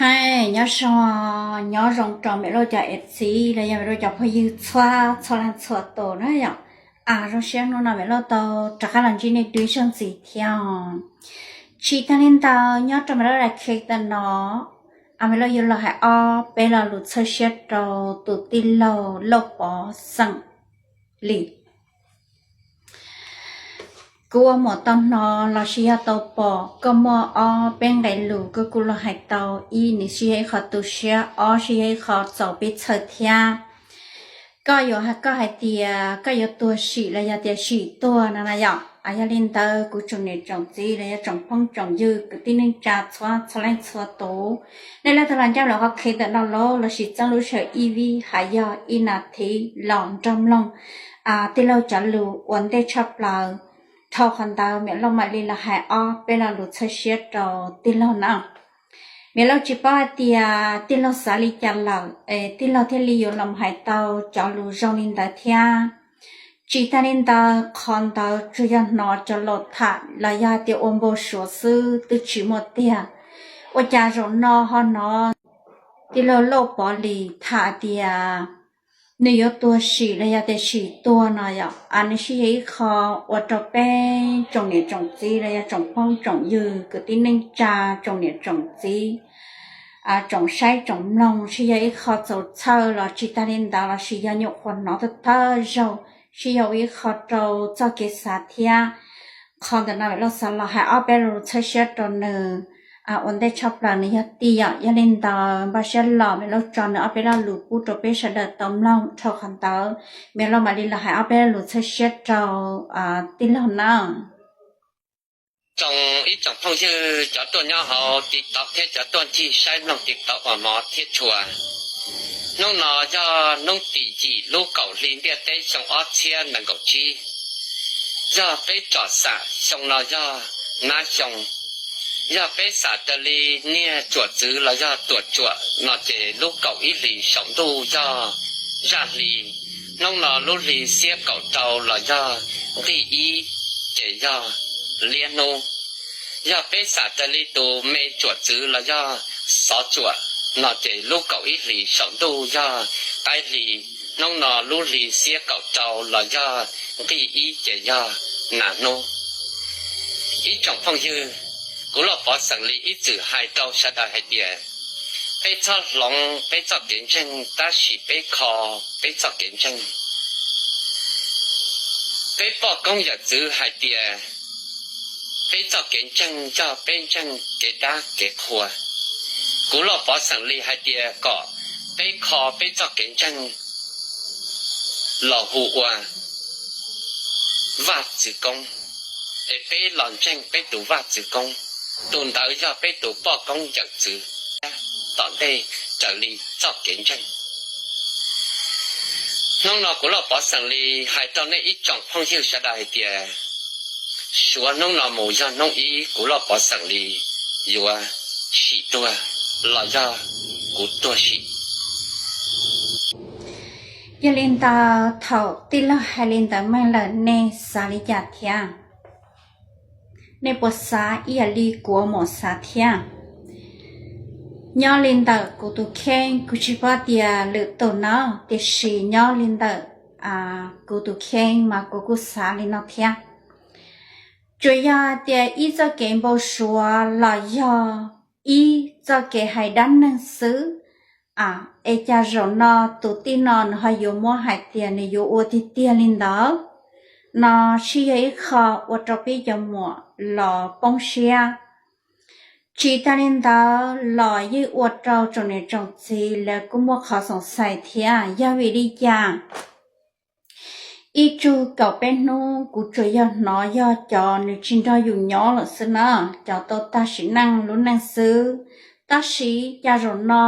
Nyob zoo, nyob zoo rau Maiv Lauj cov F C los yog Maiv Lauj cov phooj ywg txhua txhua leej txhua tus na yom. Zoo siab hnub no Maiv Lauj tau rov qab los ntsib nej dua ib zaug ntxiv thiab. Tsis tag li ntawd, nyob rau Maiv Lauj daim clip tam no, Maiv Lauj yuav los hais ob peb lo lus txhawb siab rau tus tij laug Lauj Pov xeem Lis. Kuv ua muam tau hnov los sis yog tau pom koj muaj ob peb nqe lus koj kuj los hais tau, ib, nws sib yog ib qho tu siab, ob, sib yog ib qho txaus peb txhawj thiab. Koj yuav, koj hais tias koj yuav tuag sim los yog tias sim tuag no na yom. Yog li ntawd kuv tsoom niam tsoom txiv los yog tsoom phooj tsoom ywg kwv tij neej tsa txhua txhua leej txhua tus, nej leej twg los ncaj nraim qhov clip ntawm no los, los sis txeeb lub sij hawm ib vij hais yog ib nas this los nrog mloog tij laug cov lus ua ntej tshaj plaws. Dhau qhov ntawd Maiv Lauj mam li los hais ob peb lo lus txhawb siab rau tij laug na. Maiv Lauj tsis paub hais tias tij laug xav li cas lawm es tij laug thiaj li yuav los hais tau cov lus zoo li ntawd thiab. Tsis tag li ntawd, qhov ntawd tsuas yog hnov cov laus tham los yog hais tias ua npau suav xwb twb tsis muaj tiag. Ua cas zaum no ho hnov tij laug Lauj Pov Lis tham tias nws yuav tuag sim los yog tias sim tuag no yom. Nws sib yog ib qho ua rau peb tsoom niam tsoom txiv los yog tsoom phooj tsoom ywg kwv tij neej tsa, tsoom niam tsoom txiv, tsoom saib tsoom mloog sib yog ib qho txaus txhawj los tsis tag li ntawd los sis yog nyuam qhuav hnov thawj thawj zaug, sib yog ua ib qho rau txoj kev xav thiab. Qhov ntawm no Maiv Lauj xav los hais ob peb lo lus txhawb siab rau nws ua ntej tshaj plaws, nws yog tij yom. Yog li ntawd npaj siab los Maiv Lauj tso nws ob peb lo lus pub rau peb sawv daws tau mloog. Dhau qhov ntawd Maiv Lauj mam li los hais ob peb lo lus txhawb siab rau tij laug na. Tsoom ib tsoom phooj ywg cov tuaj nyob hauv TikTok thiab cov tuaj ncig saib mloog TikTok uas hmov thiab tshua, hnub no yog hnub tim yim lub kaum hli ntiaj teb xyoo ob txhiab nees nkaum tsib. Yog peb tsom xam xyoo no yog nab xyoo. Yog peb xam raws li niag tsuam txwv los yog tuam tsuam no ces lub kaum ib hlis saum ntuj yog zaj hli. Hnub no lub hli xiab kaum rau los yog nqig ib ces yog liab hnub. Yog peb xam raws li tus me tsuam txwv los yog xov tsuam no ces lub kaum ib hlis saum ntuj yog qaib hli. Hnub no lub hli xiab kaum rau los yog nqig ib ces yog nas hnub. Ib tsoom phooj ywg, kuv Lauj Pov xeem Lis ib txwm hais rau sawv daws hais tias peb txhob hloov peb txoj kev ntseeg tab sis peb kho peb txoj kev ntseeg. Peb poj koob yawm txwv hais tias peb txoj kev ntseeg yog peb ntseeg kev dab kev qhua. Kuv Lauj Pov xeem Lis hais tias kom peb kho peb txoj kev ntseeg los hu ua Vaj Txwv Koob, es peb los ntseeg peb tus Vaj Txwv Koob. Tus ntawd yog peb tus poj koob yawm txwv tom ntej raws li txoj kev ntseeg. Hnub no kuv Lauj Pov xeem Lis hais rau nej ib tsoom phooj ywg sawv daws hais tias suav hnub no mus yog hnub ib kuv Lauj Pov xeem Lis yuav sim tuag los yog kuv tuag sim. Yog li ntawd thaum tij laug hais li ntawd meej lawm nej xav li cas thiab? Nej puas xav ib yam li kuv ua muam xav thiab? Nyob li ntawm kuv tus kheej kuv tsis paub tias lwm tus na, tiam sis nyob li ntawm kuv tus kheej mas kuv kuj xav li no thiab. Tsuas yog tias ib txoj kev npau suav los yog ib txoj kev hais dab neeg xwb. Es cas zaum no tus tij no nws ho yuav muab hais tias nws yuav ua tiag tiag li ntawd no, sib yog ib qho ua rau peb cov muam los poob siab. Tsis tas li ntawd los yeej ua rau tsoom niam tsoom txiv lawv kuj muaj qhov xoom xais thiab. Yog vim li cas ib tsug kaum peb hnub kuv tsuas yog hnov yog cov nws tsis nrog yus nyob lawm xwb na, cov tau tag sim neej lub neej xwb. Tab sis cas zaum no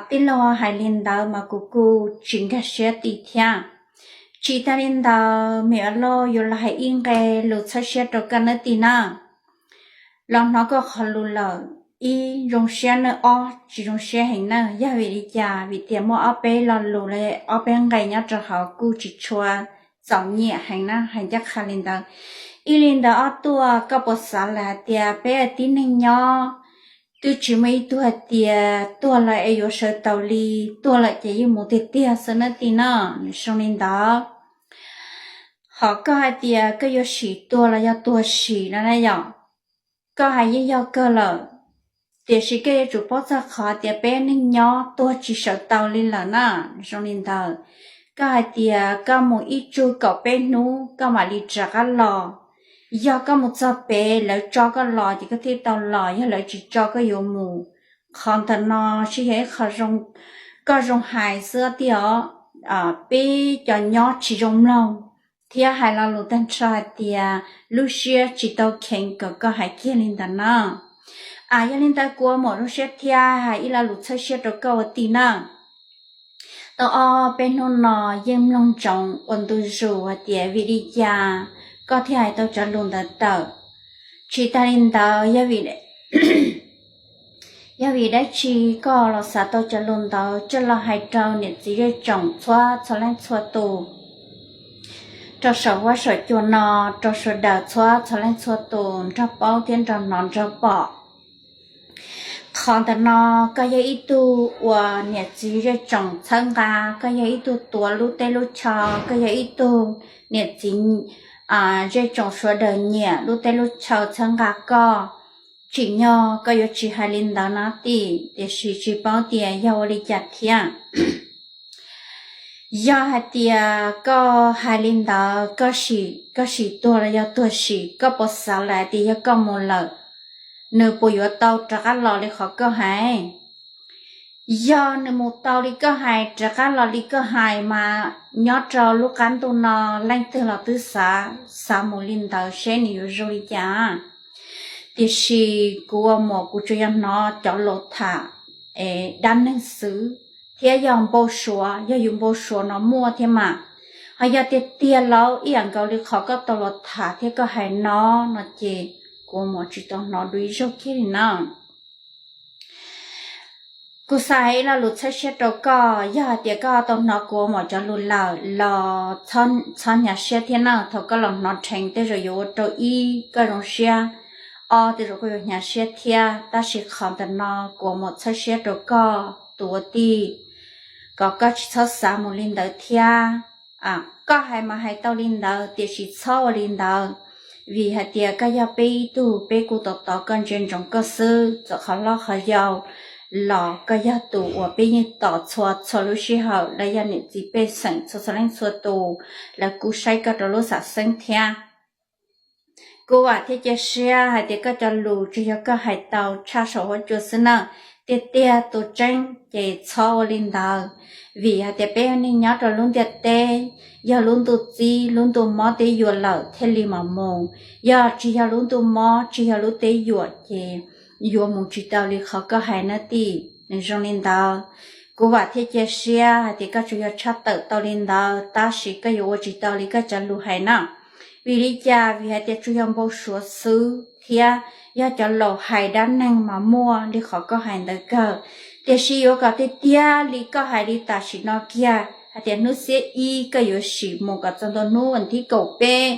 tij laug hais li ntawd mas kuv kuj tsis nkag siab ti thiab. Tsis tas li ntawd me a lauj, yuav los hais ib nqe lus txhawb siab rau koj nawb tij na. Los hnov koj qhov lus lawm, ib zoo siab nawb, ob tsis zoo siab heev nawb. Yog vim li cas? Vim tias muaj ob peb lo lus los ob peb nqe nyob rau hauv kuj tsis tshua txaus nyiam heev na, hais ncaj qha li ntawd. Ib li ntawd ob tuaj, koj puas xav lawm hais tias peb tib neeg nyob Twb tsis muaj ib tug hais tias tuag lawm es yuav sawv taus li, tuag lawm ces yeej mus tiag tiag xwb nawb tij na. Nws zoo li ntawd. Hos koj hais tias koj yuav sim tuag los yog tuag sim no na yom, koj hais yeej yog kawg lawm, tiam sis koj yuav tsum paub txog qhov tias peb neeg nyob tuag tsis sawv taus li lawm na. Zoo li ntawd, koj hais tias koj mus ib tsug kaum peb hnub koj mam li rov qab los. Yog koj mus txog pem lawv tso koj los ces koj thiaj tau los, yog lawv tsis tso koj yuav mus. Qhov ntawm no sib yog ib qho koj zoo hais xwb tiag os. Peb cov nyob tsis zoo mloog thiab hais lo lus tag nrho hais tias lub siab tsis tau kheev kom koj hais kiag li ntawd na. Yog li ntawd kuv ua muam zoo siab thiab hais ib lo lus txhawb siab rau koj ua tij na. Tau ob peb hnub no yeej mloog ntsoov ua ntu zus hais tias vim li cas koj thiaj hais tau cov lus ntawd tawm. Tsis tas li ntawd, yog vim dab tsi koj los xav tau cov lus ntawd coj los hais rau niam txiv zej tsoom txhua txhua leej txhua tus, rau saum huab saum cua no, rau sawv daws txhua txhua leej txhua tus nrog paub thiab nrog hnov nrog pom. Qhov ntawm no koj yog ib tug uas niam txiv zej tsoom txhawb nqa, koj yog ib tug tuav lub teb lub chaw, koj yog ib tug niam txiv zej tsoom sawv daws nyiam lub teb lub chaw txhawb nqa koj. Tsim nyog koj yuav tsis hais li ntawd no tij, tiam sis tsis paub tias yog ua li cas thiab. Yog hais tias koj hais li ntawd, koj sim tuag los yog tuag sim, koj puas xav lawm hais tias yog koj mus lawm, nws puas yuav tau rov qab los li qhov koj hais? Yog nws mus tau li koj hais, rov qab los li koj hais mas nyob rau lub qab ntuj no leej twg los twb xav, xav mus li ntawd seb nws yuav zoo li cas. Tiam sis kuv ua muam kuv tsuas yog hnov cov lus tham dab neeg xwb, thiab yog npau suav, yog yus npau suav no muaj thiab mas. Ho yog tiag tiag los ib yam nkaus li qhov koj tau los tham thiab koj hais no, no ces kuv ua muam tsis tau hnov dua ib zaug kiag li na. Kuv xav hais ib lo lus txhawb siab rau koj, yog hais tias koj tau hnov kuv ua muam cov lus lawm los txhob hnyav siab thiab na. Thaum koj los hnov dheev tej zaum yuav ua rau ib koj zoo siab, ob tej zaum koj yuav hnyav siab thiab. Tab sis qhov ntawm no kuv ua muam txhawb siab rau koj tus ua tij, kom koj tsis txhob xav mus li ntawd thiab. Koj hais mas hais tau li ntawd, tiam sis txhob ua li ntawd, vim hais tias koj yog peb ib tug, peb kuj tos tos koj, ntsia ntsoov koj xwb. Txawm qhov hlob qhov yau los koj yog tus uas peb yeej tos txhua txhua lub sij hawm, lawv yog niam txiv pej xeem txhua txhua leej txhua tus, lawv kuj saib koj rau lub xam xeeb thiab. Kuv vam thiab cia siab hais tias koj cov lus tsuas yog koj hais tau tshaj saum huab cua xwb na. Tiag tiag tus tseeb ces txhob ua li ntawd, vim hais tias peb neeg nyob rau lub ntiaj teb, yog lub ntuj txib lub ntuj mob tib yuam lawm thiaj li mam mus. Yog tsis yog lub ntuj mob, tsis yog lub teb yuam ces yuav mus tsis tau li qhov koj hais na tij. Nws zoo li ntawd, kuv vam thiab cia siab hais tias koj tsuas yog tshaj tawm tau li ntawd, tab sis koj yuav ua tsis tau li koj cov lus hais na. Vim li cas? Vim hais tias tsuas yog npau suav xwb thiab yog cov laus hais dab neeg mas muaj li qhov koj hais ntawd kawg. Tiam sis yuav kom tiag tiag li koj hais li tam sim no kiag hais tias hnub xiab ib koj yuav sim mus kom txog ntua hnub vas thib kaum peb,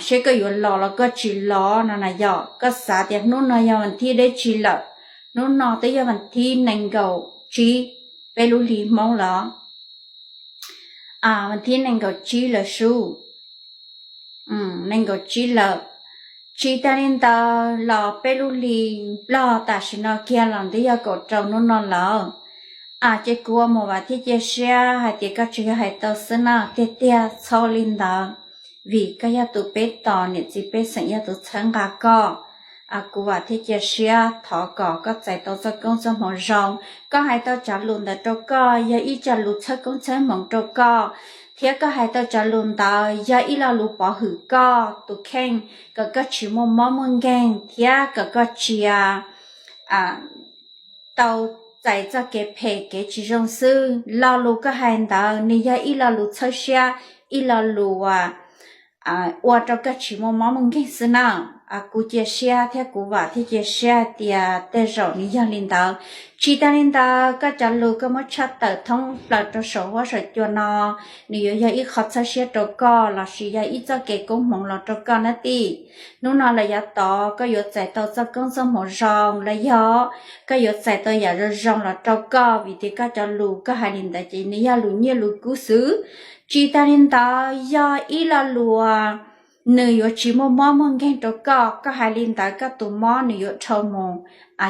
seb koj yuav los los koj tsis los no na yog koj xav tias hnub no yog vas thib deb tsi lawm. Hnub no twb yog vas thib nees nkaum tsib, peb lub hli Hmoob los vas thib nees nkaum tsib lawm sub, nees nkaum tsib lawm. Tsis tas li ntawd los peb lub hli Nplog tam sim no kiag los twb yog kaum rau hnub no lawm. Ces kuv ua muam vam thiab cia siab hais tias koj tsuas yog hais tau xwb na, tiag tiag txhob li ntawd, vim koj yog tus peb tos, niam txiv pej xeem yog tus txhawb nqa koj. Kuv vam thiab cia siab thov kom koj txais tau txoj koob txoj hmoov zoo. Koj hais tau cov lus ntawd rau koj yog ib co lus txhawb koob txhawb hmoov rau koj, thiab koj hais tau cov lus ntawd yog ib lo lus pov hwm koj tus kheej, kom koj tsis muaj mob muaj nkeeg thiab kom koj tsis tau txais txoj kev phem kev tsis zoo xwb. Lo lus koj hais ntawd nws yog ib lo lus txhawb siab, ib lo lus ua rau koj tsis muaj mob muaj nkeeg xwb na. kuv cia siab thiab kuv vam thiab cia siab hais tias tej zaum nws yog li ntawd. Tsis tas li ntawd, koj cov lus koj muab tshaj tawm thoob plaws rau saum huab saum cua no, nws yuav yog ib qho txhawb siab rau koj lossis yog ib txoj kev koob hmoov los rau koj na tij. Hnub no los yav tod koj yuav txais tau txoj koob txoj hmoov zoo los yog koj yuav txais tau yam zoo zoo los rau koj vim tias koj cov lus koj hais li ntawd ces nws yog lus nyiaj lus kub xwb. Tsis tas li ntawd, yog ib lo lus nws yuav tsis muaj mob muaj nkeeg rau koj. Koj hais li ntawd koj tus mob nws yuav dhau mus,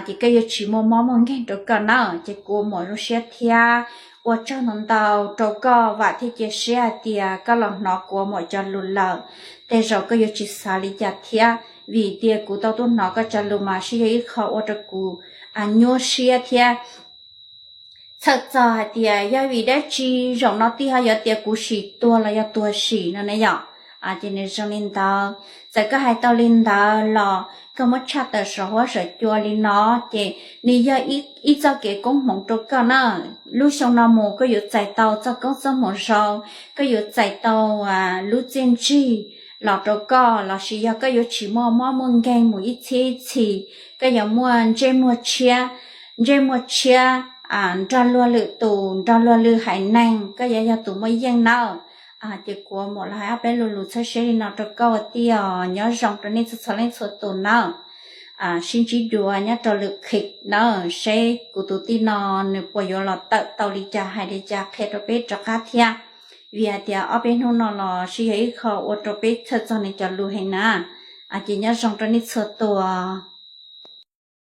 ces koj yuav tsis muaj mob muaj nkeeg rau koj na. Ces kuv muaj zoo siab thiab ua tsaug ntau ntau rau koj, vam thiab cia siab hais tias koj los hnov kuv muam cov lus lawm, tej zaum koj yuav tsis xav li cas thiab, vim tias kuv tau tuaj hnov koj cov lus mas sib yog ib qho ua rau kuv nyuaj siab thiab txhawj txog hais tias yog vim dab tsi zaum no tij ho yuav tias kuv sim tuag los yog tuag sim no na yom. Ces nws zoo li ntawd, txawm koj hais tau li ntawd los koj muab tshaj tawm saum huab saum cua li no, ces nws yog ib txoj kev koob hmoov rau koj na. Lub xyoo no mus koj yuav txais tau txoj koob txoj hmoov zoo, koj yuav txais tau lub txiaj ntsig los rau koj, lossis yog koj yuav tsis muaj mob muaj nkeeg mus ib txhiab ib txhis, koj yuav muaj ntsej muag tshiab, ntsej muag tshiab nrog luag lwm tus, nrog luag lwm haiv neeg, koj yuav yog tus muaj yeej nawb. Ces kuv muam los hais ob peb lo lus txhawb siab li no rau koj ua tij os. Nyob zoo rau nej txhua txhua leej txhua tus nawb. Sib ntsib dua nyob rau lwm qhov nawb, seb kuv tus tij no nws puas yuav los tawm tau li cas hais li cas qhia rau peb rov qab thiab. Vim hais tias ob peb hnub no los sib yog ib qho ua rau peb txhawj txog nws cov lus heev na. Ces nyob zoo rau nej txhua tus.